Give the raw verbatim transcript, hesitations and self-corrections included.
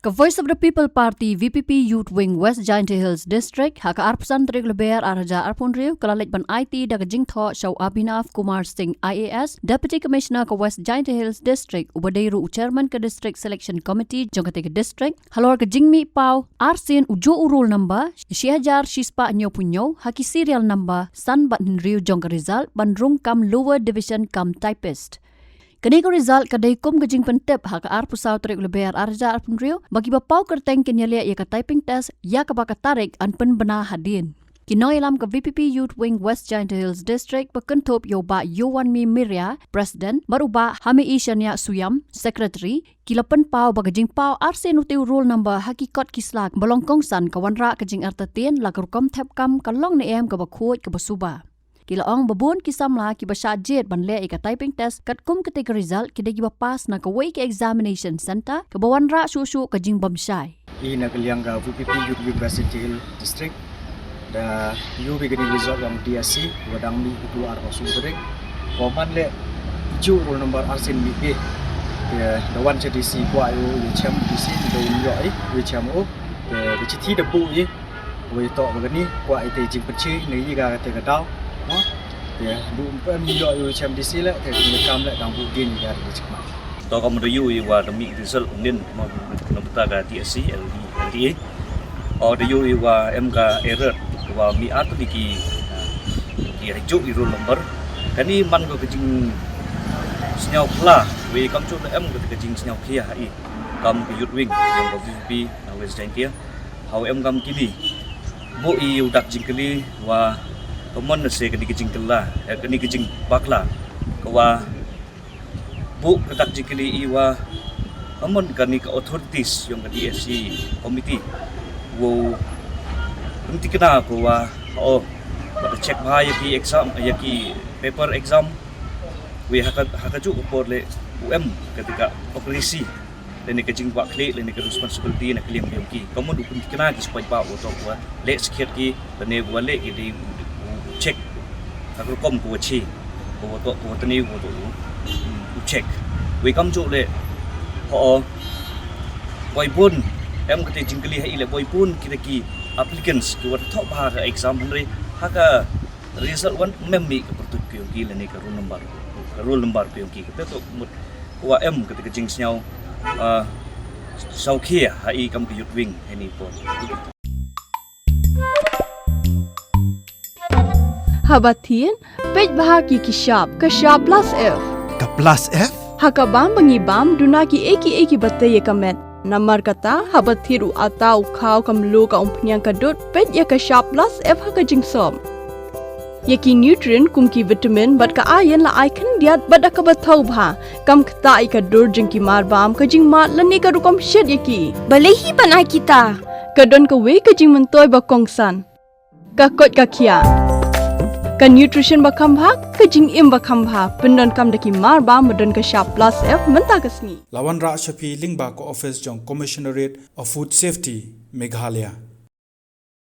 Ka Voice of the People Party, V P P Youth Wing West Jaintia Hills District, ha ka arphew san tarik Lber ar hajar arphew hynriew, ka la leit ban aiti da ka jingthoh sha u Abhinav Kumar Singh I A S, Deputy Commissioner ka West Jaintia Hills District, uba dei ruh u Chairman ka District Selection Committee jong katei ka district, halor ka jingmih paw arsien u juh u roll number shi hajar shispah hynñiewphew hynñiew ha ki serial number san bad hynriew jong ka result ban rung kam lower division kam typist. Kane ka result ka dei kum ka jingpyntip ha ka arphew saw tarik Lber ar hajar arphew hynriew ba kiba paw kyrteng kin ïaleh ïa ka typing test ïa kaba ka tarik yn pynbna hadien. Ki nongïalam ka V P P Youth Wing West Jaintia Hills District, ba kynthup ïa u Bah Yowanmi Miria, President, bad u Bah Hami Ishania Suyam, Secretary, ki la pynpaw ba ka jingpaw arsien utei u roll number ha ki kot ki sla ba long kongsan ka wanrah ka jingartatien la ka rukom thep kam ka long ne em kaba khuid kaba suba. Ki la ong ba bun ki samla kiba shah jied ban leh ïa ka typing test katkum katei ka result ki dei kiba pass na kawei ka examination center kaba wanrah shuh shuh ka jingbymshai. I na ka liang ka V P P Youth Wing West Jaintia Hills District, da ïoh ïa kane ka result jong D S C ba dang mih ha ka arphew san tarik. Ko man leh i juh roll number arsien mih beit. Te da wan sha D C kwah ïa u ïa chem, D C da um ïoh i u ïa chem u. Te da shithi da buh i u ïa toh ba kane kwah ïa te jingpynshai ne ïa ka te ka daw. Mo? Te da um pynïoh ïa u ïa chem D C leh, te ka kam leh dang buh dien ïa ka te jingma. To kam da ïoh ïa wa da mih result u nin, mo, na bynta ka D S C, L D, L D A. O da ïoh ïa wa em ka error, wa mih ar tylli ki, ki ha juh i roll number. Kane man ko ka jingsngew khla, wei kam juh da em ko ka jingsngew khia ha i. Kam ka youth wing, kam ka V P P, na West Jaintia. Haw em kam kine. Buh i u dak jingkylli, wa, ka mon na se kane ka jingkylla, eh, kane ka jingbakla. Ka wa, buh ka dak jingkylli i wa, ka mon kane ka authorities jong ka D S C committee. Wow, pynthikna ko wa, o, ba da check bha ïa ki exam, ïa ki paper exam. Wei ha ka, ha ka juh ka por leh u em kata ka accuracy lane ka jingkwah khlieh lane ka responsibility na ka liang jong ki. Ka mut u pynthikna ki shu paidbah u to wa leh skhiat ki lane wa leh ki dei u, u check. Ha ka rukom ko wa check. Ko wa to, ko wa tane ko wa to u, u check. Wei kam juh leh, ho, boi bun em kata jingkylli ha i leh boi bun kita ki applicants ki wa thoh bha ka exam, hynrei ha ka result wan mem mih ka pyrtuit ka yong ki lane ka roll number, ka roll number ka yong ki. Kata to mut ka wa em kata ka jingsngew, ah, sawkhia ha i kam ka youth wing ha ini i por. Haba thied, peit bha ki ki shap, ka shap plus F. Ka plus F? Ha ka bam ba ngi bam, duna ki ei ki ei ki ba tei ïa ka met. Namar kata, haba thied u atta, u khaw, ka mluh, ka umphniang, ka dud, peit ïa ka shap plus F ha ka jingsop. Ïa ki nutrient kum ki vitamin bad ka iron la ai khyndiat bad da kaba thaw bha. Kam ktah ïa ka dur jong ki marbam, ka jingmad lane ka rukom shet ïa ki. Balei hi ban ai kita? Ka don kawei ka jingmyntoi ba kongsan. Ka koit ka khiah. Ka nutrition ba kham bha, ka jingim ba kham bha. Pyndonkam da ki marbam ba don ka shap plus F mynta ka sngi. La wanrah sha phi lyngba ka office jong Commissionerate of Food Safety, Meghalaya.